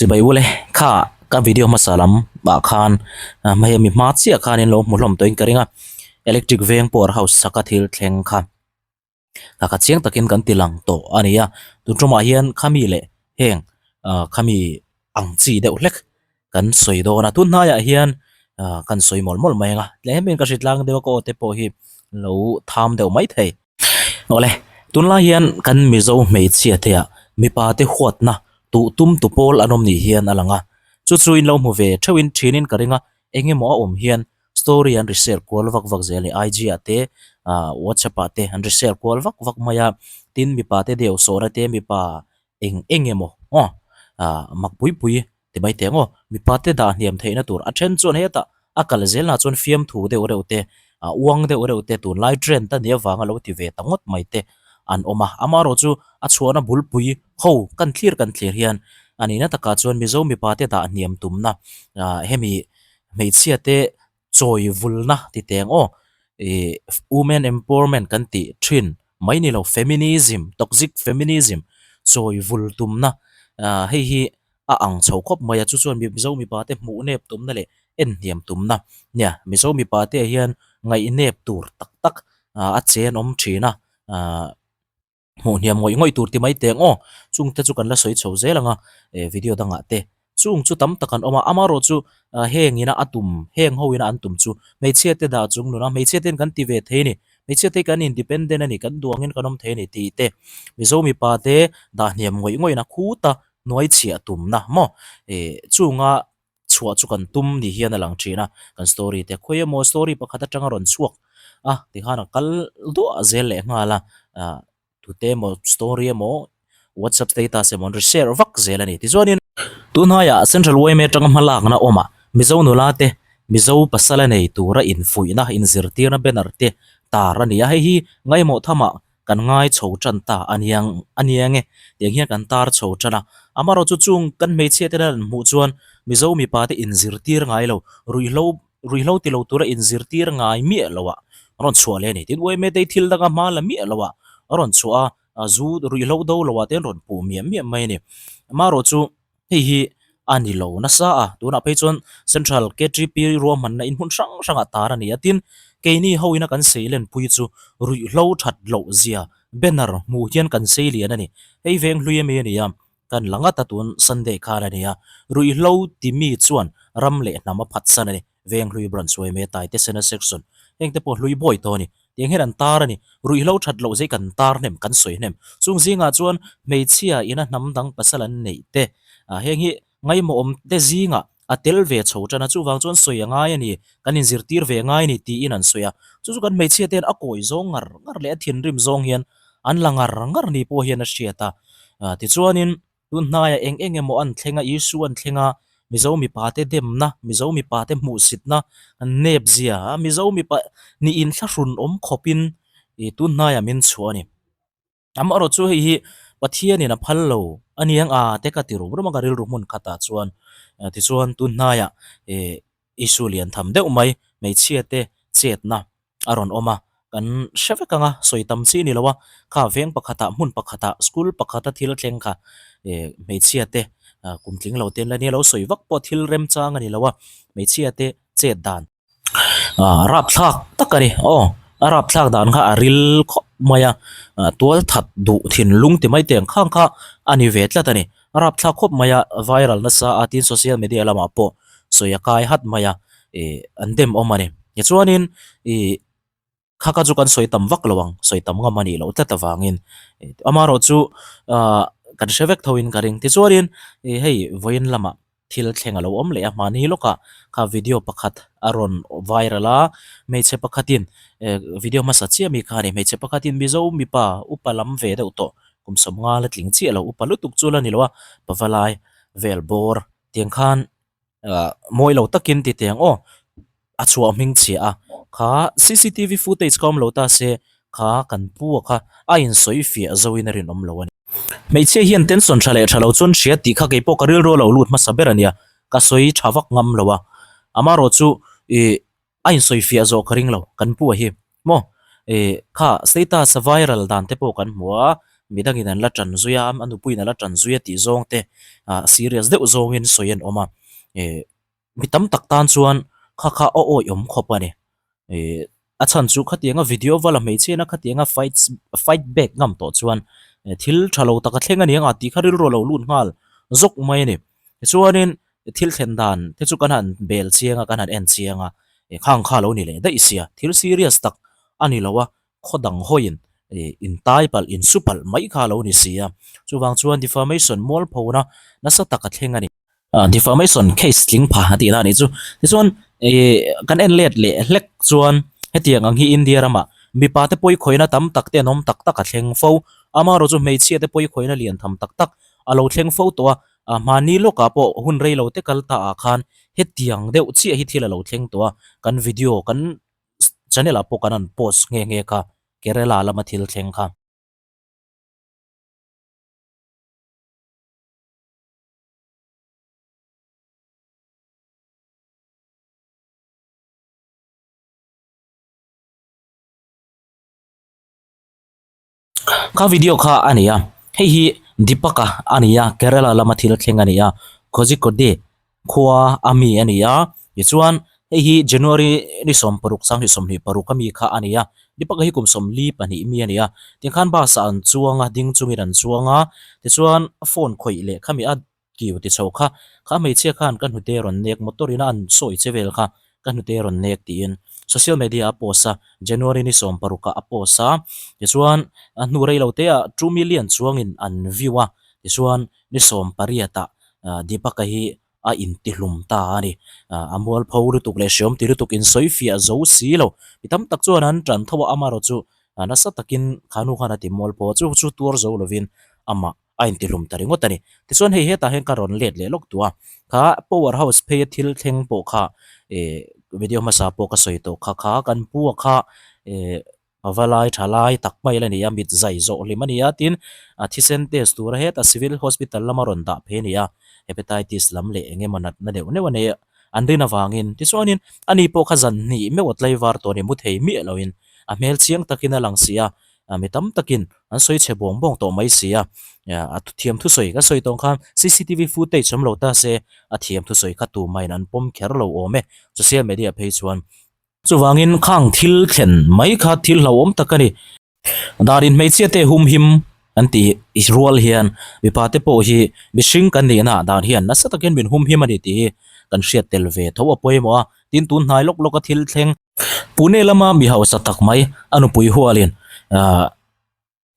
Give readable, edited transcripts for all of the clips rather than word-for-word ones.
Chibai ule kha ka video hmasa lam ah khan hei mi hma chiah khan in lo hmu hlawm tawhin ka ring a electric veng power house saka thil thleng kha kha kha chiang takin kan ti lang tawh a ni a tun tumah hian khami leh heng ah khami ang chi deuh hlek kan sawi dawn a tun hnaiah hian ah kan sawi mawlh mawlh mai ang a tlem in ka hre tlang deuh a ka aw te pawh hi lo tham deuh mai thei. Awle, tunlai hian kan Mizo hmeichhia te ah mipa te huatna tuh tum tu pawl an awm ni hian a lang a, chu chu in lo hmu ve theuhin thinin ka ring a, eng emaw a awm hian story an reshare kual vak vak zel a ni, IG ah te ah WhatsApp ah te an reshare kual vak vak mai a, tin mipa te deu sawhna te mipa eng eng emaw aw ah mak pui pui ti mai teh ang aw mipa te dah hniam theihna tur a then chuan hetah a kal zel na chuan fiamthu deuh reuh te ah uang deuh reuh te tunlai trend a nih avanga lo ti ve ta ngawt mai te an awm a amaherawh chu a chhuahna bulpui ho kan thlir kan thlir hian a nihna takah chuan mizo mipa te dah hniam tumna ah hemi hmeichhia te chawi vulna ti teh ang aw ih women empowerment kan tih thin mai ni lo feminism toxic feminism chawi vul tumna ah hei hi a ang chho khawp mai a chu chuan mizo mipa te hmuh nep tumna leh en hniam tumna nia mizo mipa te ah hian ngaihnep tur tak tak ah a chen awm thin a ah. Hmuh hniam ngawih ngawih tur ti mai teh ang aw, chung te chu kan la sawi chho zel ang a, eh video dangah te chung chu tam tak an awm a, amaherawh chu heng ina a tum heng ho ina an tum chu hmeichhia te dah chung nuna hmeichhia ten kan ti ve thei a ni, hmeichhia te kan independent a ni kan duangin kan awm thei a ni tih te Mizo mipa te dah hniam ngawih ngawihna khuta hnuai chhiah tumna maw eh chunga chhuah chu kan tum ni hian a lang thin a, kan story te khawi emaw story pakhat atanga rawn chhuak a tikhan a kal duah zel leh nghal a ah tute emaw story emaw whatsapp status emaw an ri share vak zel a ni tichuanin tunhaiah central yma atanga hma lakna awmah mizo nula te mizo pasal a nei tura infuihna inzirtirna banner te tar a ni a hei hi ngaimawh thamah kan ngai chho tan ta a niang a niang e tiang hian kan tar chho tan a amaherawh chu chung kan hmeichhia te an hmuh chuan mizo mipa te inzirtir ngai lo ruihhlo ruihhlo ti lo tura inzirtir ngai miah lo ah a rawn chhuah leh a ni tin uaime te hi thil danga hma la miah lo ah a rawn chhuah a zu ruihhlo do lo ah te an rawn puh miah miah mai a ni amaherawh chu. Hei hi a ni lo nasa a, tunah phei chuan Central KTP ruahmanna in hmun hrang hrangah tar a ni a, tin keini ho ina kan sei len pui chu ruihhlo that loh zia banner hmuh hian kan sei lian a ni. Hei veng hlui ami a ni a, kan la ngat a tun Sunday khan a ni a, ruihhlo ti mi chuan ram leh hnam a phatsan a ni. Venghlui Branch Uaime Taite Sena Section heng te pawh hlui bawi tawh a ni. Tiang hian an tar a ni. Ruihhlo that loh zei kan tar hnem, kan sawi hnem. Chung zingah chuan hmeichhia ina hnam dang pasal an neih te, heng hi ngaimawhawm te zingah a tel ve chho tan a, chuvang chuan sawi a ngai a ni, kan inzirtir ve a ngai a ni tiin an sawi a. Chu chu kan hmeichhia te hian a kawi zawng ngar ngar leh a thinrim zawng hian an la ngar ngar ni pawh hian a hriat a. Tichuanin. Tun hnaiah eng eng emaw an thleng a, Isu an thleng a, Mizo mipate demna, Mizo mipate hmuhsitna, an nep zia a, Mizo mipa nih inthlahrun awm khawpin ih tun hnaiah min chhuah a ni. Amaherawh chu hei hi Pathianin a phal lo a niang a te ka ti rum rum a ka rilru hmun khatah chuan tichuan tun hnaiah ih Isu lian tham deuh mai hmeichhia te chetna a rawn awm a, kan hre vek ang a, sawi tam chi a ni lo a, kha veng pakhatah hmun pakhatah school pakhata thil thleng kha eh hmeichhia te ah kum tling lo te an la nia lo sawi vak pawh thil remchang a ni lo a, hmeichhia te chet dan ah rapthlak tak a ni aw a rapthlak dan kha a ril khawp mai a, ah tual that duh thinlung ti mai te ang khang kha a ni ve tlat a ni, a rapthlak khawp mai a viral nasa a tin social media lamah pawh sawi a kai hat mai a ih an dem awm a ni tichuanin ih kha kha chu kan sawi tam vak lo ang sawi tam ngam a nih loh tlat avangin amaherawh chu ah kan hre vek tho in ka ring tichuanin ih hei vawiin lamah thil thleng a lo awm leh a hmani lawkah kha video pakhat a rawn viral a hmeichhe pakhatin eh video hmasa chiah mi kha a ni hmeichhe pakhatin mizo mipa upa lam ve deuh tawh kum sawmnga la tling chiah lo upa lutuk chu la ni lo a pavalai vel bawr tiang khan ah mawi lo takin ti teh ang aw a chhuah hming chhia a kha cctv footage kha awm lo ta se kha kan pu a kha a insawi fiah zo in a rinawm lo a ni. Hmeichhia hian tension tha leh tha lo chuan hria tih kha keipawh ka rilru a lo lut hmasa ber a nia ka sawi tha vak ngam lo a amaherawh chu ih a insawi fiah zawh ka ring lo kan pu a hi maw ih kha status a viral dan te pawh kan hmu a. midangin an la tan zui a a nupuiin a la tan zui a tih zawng te ah serious deuh zawngin sawi an awm a eh mi tam tak tan chuan kha kha a awih awm khawp a ni eh a chhan chu khatianga video vala hmeichhian a khatianga fight fight back ngam tawh chuan thil tha lo tak a thleng a ni ang a tih kha rilru a lo lut nghal zawk mai a ni tichuanin thil thlen dan te chu kan han bel chiang a kan han en chiang a eh khang kha a lo ni leh daih sia thil serious tak a ni lo a khaw dang hawiin eh intai palh insu palh mai kha a lo ni si a chuvang chuan defamation mualphona nasa tak a thleng a ni. Defamation case tling pha a tihna a nih chu. Tichuan ih kan en let leh hlek chuan hetiang ang hi India ramah mipa te pawi khawihna tam tak te an awm tak tak a thleng fo. Amaherawh chu hmeichhia te pawi khawihna lian tham tak tak a lo thleng fo tawh a, a hmani lawkah pawh hun rei lo te kal ta ah khan hetiang deuh chiah hi thil a lo thleng tawh a, kan video kan channel ah pawh kan han post nghe nghe kha Kerala lama thil thleng kha. Kha video kha a ni a, hei hi Deepak-a a ni a, Kerala lama thil thleng a ni a, Kozhikode khua a mi a ni a, tichuan hei hi January ni 16 2026 a mi kha a ni a, Deepak-a hi kum 42 mi a ni a, tikhan bus ah an chuang a, ding chungin an chuang a, tichuan a phone khawih leh khami a Kiu ti chho kha, kha hmeichhia khan ka hnute rawn nek motor in a an sawi che vel kha ka hnute rawn nek tiin social media a post a, January ni 16 ah a post a, tichuan a hnu rei lo te ah two million chuangin an view a, tichuan ni 18 ah Deepak-a hi a intihlum ta a ni. A mualpho lutuk leh hreawm ti lutuk in sawi fiah zo si lo, mi tam tak chuan an tan tho a, amaherawh chu nasa takin kha nu khan a ti mualpho a, chu chu tuar zo lovin amah a intihlum ta ringawt a ni. Tichuan hei hetah hian ka rawn let leh lawk duh a, kha power house pheia thil thleng pawh kha eh video hmasa pawh ka sawi tawh kha kha kan pu a kha eh va lai tha lai tak mai la ni a, mit zai zawh hlim a ni a, tin a thisen test tura hetah civil hospital lama rawn dah phei a ni a, hepatitis lam leh eng emaw natna deuh neuh a nei a, an rin avangin. Tichuanin ani pawh kha zan hnih meuh a tlaivar tawh a ni, mu thei miah loin a hmel chiang takin a lang si a, mi tam takin an sawi chhe bawng bawng tawh mai si a, a thiam thusawi kan sawi tawh ang khan cctv footage awm lo ta se a thiam thusawi kha tumahin an pawm kher lo awm e, social media phei chuan. Chuvangin khang thil thlen mai kha thil hlauhawm tak a ni. Darin hmeichhia te humhim an tih rual hian mipa te pawh hi mihring kan nihna ah dan hian nasa takin min humhim a ni tih hi kan hriat tel ve tho a pawimawh a, tin tun hnai lawk lawka thil thleng Pune lama mi hausa tak mai a nupui hualin ahh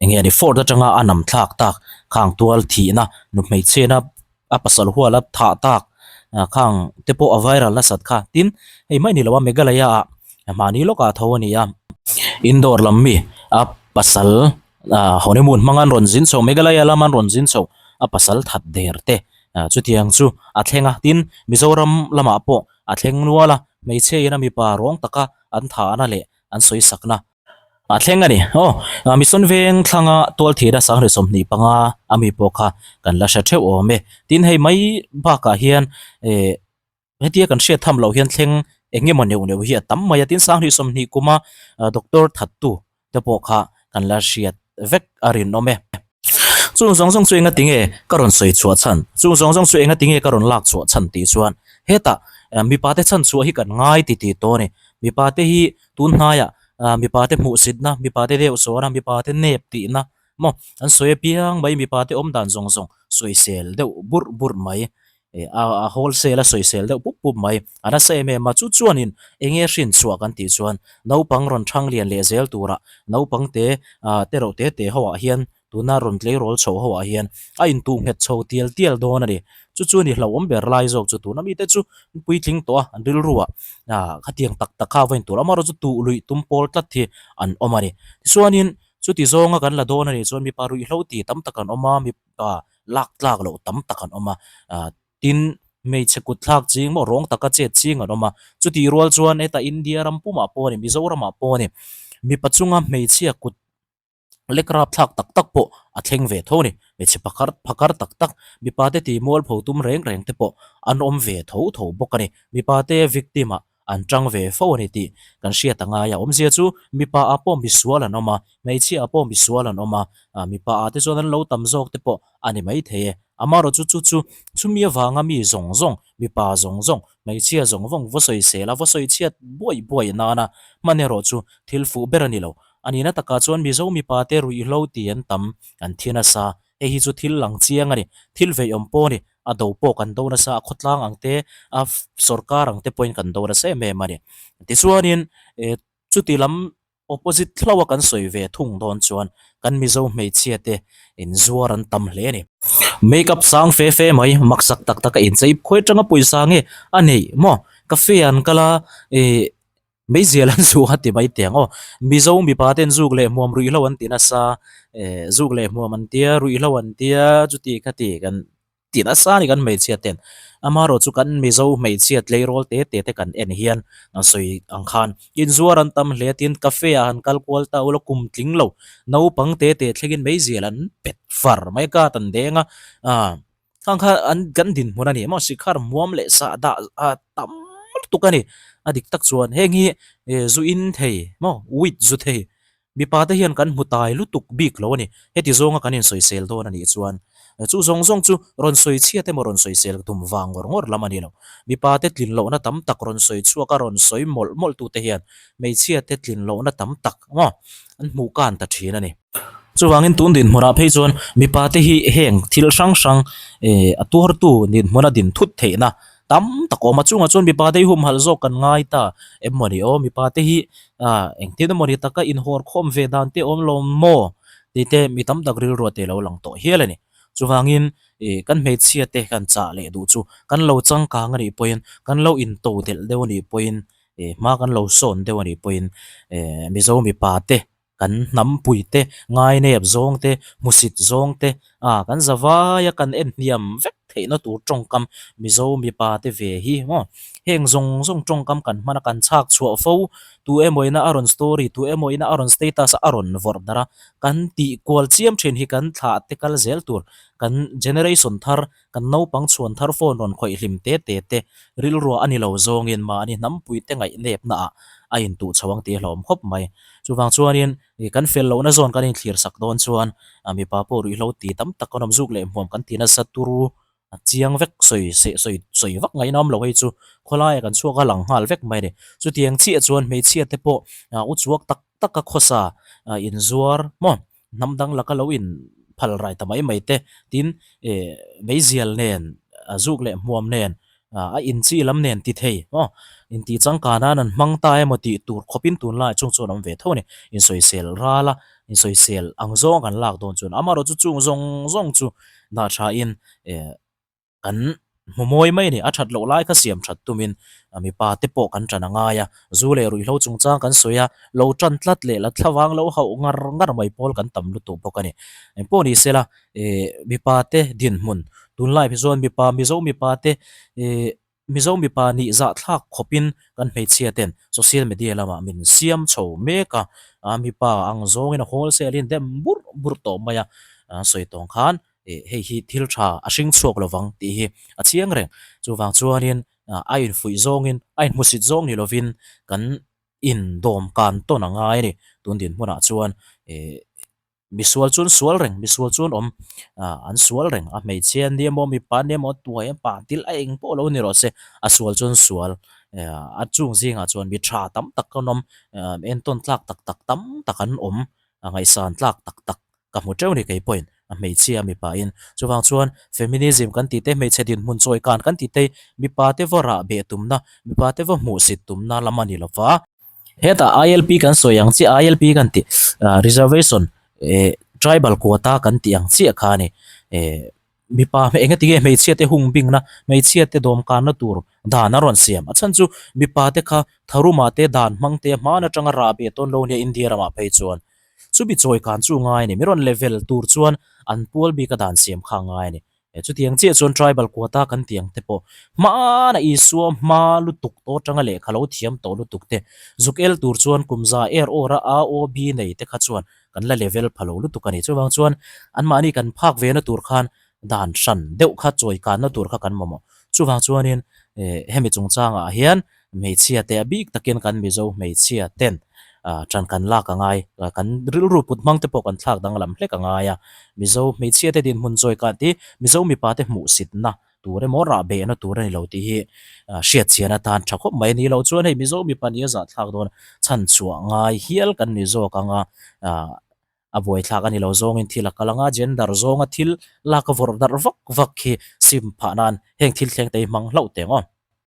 eng nge ni fort atanga a nam thlak tak khang tual thihna nu hmeichhiana a pasal huala thah tak ah khang te pawh a viral nasat kha tin hei mai ni lo a Meghalaya ah mahni lawkah tho a ni a Indore lam mi a pasal ah honeymoon hmanga an rawn zin chho Meghalaya lama an rawn zin chho a pasal that der te ah chutiang chu a thleng a tin Mizoram lamah pawh A thleng nual a, hmeichhia in a mipa rawng taka an thahna leh an sawisakna a thleng a ni. Aw, Mission veng thlanga tualthihna 25 a mi pawh kha kan la hre theuh awm e. Tin, hei mai bakah hian eh hetia kan hriat tham loh hian thleng eng emaw neuh neuh hi a tam mai a. Tin, 20 kuma doctor thattu te pawh kha kan la hriat vek a rinawm e. Chung zawng zawng chu enga tinge ka rawn sawi chhuah chhan? Chung zawng zawng chu enga tinge ka rawn lak chhuah chhan tih chuan hetah mipa te chhan chhuah hi kan ngai ti tih tawh a ni. Mipa te hi tun hnaiah mipa te hmuhsitna, mipa te deuh sawhna, mipa te nep tihna maw an sawi apiang mai, mipa te awm dan zawng zawng sawisel deuh burh burh mai. A wholesale a sawisel deuh pup pup mai. A nasa em em a, chu chuanin eng nge hrin chhuah kan tih chuan naupang rawn thang lian leh zel turah naupang te te reuh te te ho ah hian tuna rawn tleirawl chho ho ah hian a intuh nghet chho tial tial dawn a ni. Chu chu ni hlauhawm ber lai zawk chu tuna mite chu an puitling tawh a, an rilru ah khatiang tak tak kha a va intur a, amaherawhchu chu tuh luih tum pawl tlat hi an awm a ni. Tichuanin chuti zawnga kan la dawn a nih chuan mipa ruihhlo ti tam tak an awm a, mipa lak tlak loh tam tak an awm a, ah tin hmeichhe kut thlak ching maw rawng taka chet ching an awm a, chutih rual chuan hetah India ram pumah pawh a ni Mizoramah pawh a ni mipa chunga hmeichhia kut lek rap thlak tak tak pawh a thleng ve tho a ni, hmeichhe phakar phakar tak tak mipa te tih mualpho tum reng reng te pawh an awm ve tho tho bawk a ni, mipa te victim ah. an tang ve fo a ni tih kan hriat a ngai a. Awmzia chu mipa ah pawh misual an awm a, hmeichhia ah pawh misual an awm a, mipa ah te chuan an lo tam zawk te pawh a ni maithei e. Amaherawhchu chu chu chumi avanga mi zawng zawng, mipa zawng zawng, hmeichhia zawng vawng va sawi sel a, va sawi chhiat buaih buaih nana hman erawh chu thil fuh ber a ni lo. A nihna takah chuan Mizo mipa te ruihhlo ti an tam, an thi nasa. Hei hi chu thil lang chiang a ni. Thil veiawm pawh a ni. A do pawh kan do nasa, a khawtlang ang te, a sorkar ang te pawhin kan do nasa em em a ni. Tichuanin chuti lam Opposite hlauh a kan sawi ve thung dawn chuan kan Mizo hmeichhia te inzuar an tam hle a ni. Make up sang fe fe mai, maksak tak tak a inchei khawi atanga pawisa nge a neih maw? Cafe an kal a ih meizial an zuh a ti mai teh ang aw. Mizo mipa ten zuk leh hmuam ruihhlo an ti nasa, eh zuk leh hmuam an tia, ruihhlo an tia chuti khati kan Ti nasa a ni kan hmeichhia ten. Amaherawh chu kan Mizo hmeichhia tleirawl te te te kan en hian an sawi ang khan inzuar an tam hle tin cafe ah han kal kual ta ula kum tling lo naupang te te thlengin meizial an pet far mai a kat an deng a ah khang kha an kan dinhmun a ni maw sikhar muam leh sah dah a tam lutuk a ni a dik tak chuan heng hi zu in thei maw weed zu thei Mipa te hian kan hmu tai lutuk bik lo a ni. Heti zawnga kan insawisel dawn a nih chuan chu zawng zawng chu rawn sawi chhiat emaw rawn sawisel tum vang ngawr ngawr lam a ni lo. Mipa te tlin lohna tam tak rawn sawi chhuak a rawn sawi mawlh mawlh tute hian hmeichhia te tlin lohna tam tak maw an hmuh kan ta thin a ni. Chuvangin tun dinhmunah phei chuan mipa te hi heng thil hrang hrang a tuartu dinhmuna din thut theihna Tam tak awm a chungah chuan mipa te hi humhalh zawk kan ngai ta em maw ni aw mipa te hi ah engtin emaw ni taka inhawr khawm ve dan te awm lo maw tih te mi tam tak rilru te lo lang tawh hial a ni. Chuvangin ih kan hmeichhia te kan chah leh duh chu kan lo changkang a nih pawhin kan lo into delh deuh a nih pawhin ih hma kan lo sawn deuh a nih pawhin eh Mizo mipa te Kan hnampui te, ngainep zawng te, hmusit zawng te, ah kan zavaia kan en hniam vek theihna tur tawngkam Mizo mipa te ve hi maw? Heng zawng zawng tawngkam kan hman a kan chhak chhuah fo, tu emaw ina a rawn story, tu emaw ina a rawn status a rawn vawrh darh a, kan tih kual chiam thin hi kan thlah te kal zel tur, kan generation thar Kan naupang chhuan thar phone rawn khawih hlim te te te rilruah a ni lo zawngin mahni hnampui te ngaihnepna ah a intuh chho ang tih a hlawm khawp mai. Chuvang chuanin kan fel lohna zawn kan inthlir sak dawn chuan mipa pawh ruihhlo ti tam tak kan awm zuk leh hmuam kan ti nasa turu a chiang vek sawi seh sawi sawi vak ngaihna awm lo hei chu khawlaia kan chhuak a lang nghal vek mai a ni. Chutiang chiah chuan hmeichhia te pawh uchuak tak taka khawsa inzuar maw hnam dang laka lo in phal rai ta mai mai te tin eh meizial nen a zuk leh hmuam nen a in chi lam nen ti thei maw intih changkan nan an hmang ta emaw tih tur khawpin tunlai chung chuan awm ve tho a ni insawisel ral a insawisel ang zawng kan lak dawn chuan amaherawhchu chung zawng zawng chu dah tha in eh. Kan hmu mawi mai a ni. A that loh lai kha siam that tumin mipa te pawh kan tan a ngai a. Zu leh ruihhlo chungchang kan sawi a, lo tan tlat leh la thlavang lo hauh ngar ngar mai pawl kan tam lutuk bawk a ni. Engpawh ni sela eh mipa te dinhmun tunlai hi chuan mipa Mizo mipa te eh Mizo mipa nih zahthlak khawpin kan hmeichhia ten social media lamah min siam chho mek a, mipa ang zawngin a wholesale in dem burh burh tawh mai a, sawi tawng khan eh hei hi thil tha a hring chhuak lovang tih hi a chiang reng. Chuvang chuanin a infuih zawngin a inhmusit zawng ni lovin kan indawm kan tawn a ngai a ni. Tun dinhmunah chuan eh misual chuan sual reng, misual chuan awm ah an sual reng a hmeichhia an ni emaw mipa an ni emaw tuai a pa til a eng pawh lo ni rawh se a sual chuan sual eh a chung zingah chuan mi tha tam tak an awm eh entawn tlak tak tak tam tak an awm a ngaihsan tlak tak tak. Ka hmu teuh ni kei pawhin a hmeichhia mipa in. Chuvang chuan feminism kan tih te, hmeichhe dinhmun chawi kan kan tih te mipa te va rah beh tumna, mipa te va hmuhsit tumna lam a ni lo va. Hetah ILP kan sawi ang chiah, ILP kan tih reservation tribal quota kan tih ang chiah kha a ni. Mipa eng ati nge hmeichhia te hung bingna, hmeichhia te dawmkanna tur dan a rawn siam. A chhan chu mipa te kha tharuma te dan hmang te hman atanga rah beh tawn lo nia India ramah phei chuan. Chumi chawi kan chu ngai a ni. Mi rawn level tur chuan an pual bika dan siam kha a ngai a ni. Chutiang chiah chuan tribal quota kan tih ang te pawh hmana Isua hma lutuk tawh atanga lehkha lo thiam tawh lutuk te zuk el tur chuan kum za er awr a AOB nei te kha chuan kan la level pha lo lutuk a ni. Chuvang chuan anmahni kan phak ve na tur khan dan hran deuh kha chawi kanna tur kha kan mamawh. Chuvang chuanin hemi chungchangah hian Hmeichhia te a bik takin kan Mizo hmeichhia ten ah ṭan kan lak a ngai, kan rilru put hmang te pawh kan thlak danglam hlek a ngai a. Mizo hmeichhia te dinhmun chawi kah tih Mizo mipa te hmuhsitna tur emaw rah behna tur a ni lo tih hi hriat chian atan tha khawp mai a ni lo chuan hei Mizo mipa nia zahthlak dawn chhan chhuah ngai hial kan ni zawk ang a ah a buaithlak a ni lo zawngin thil a kal ang a gender zawnga thil lak a vawrh darh vak vak hi sim phah nan heng thil thleng te hi hmang hlauh teh ang aw.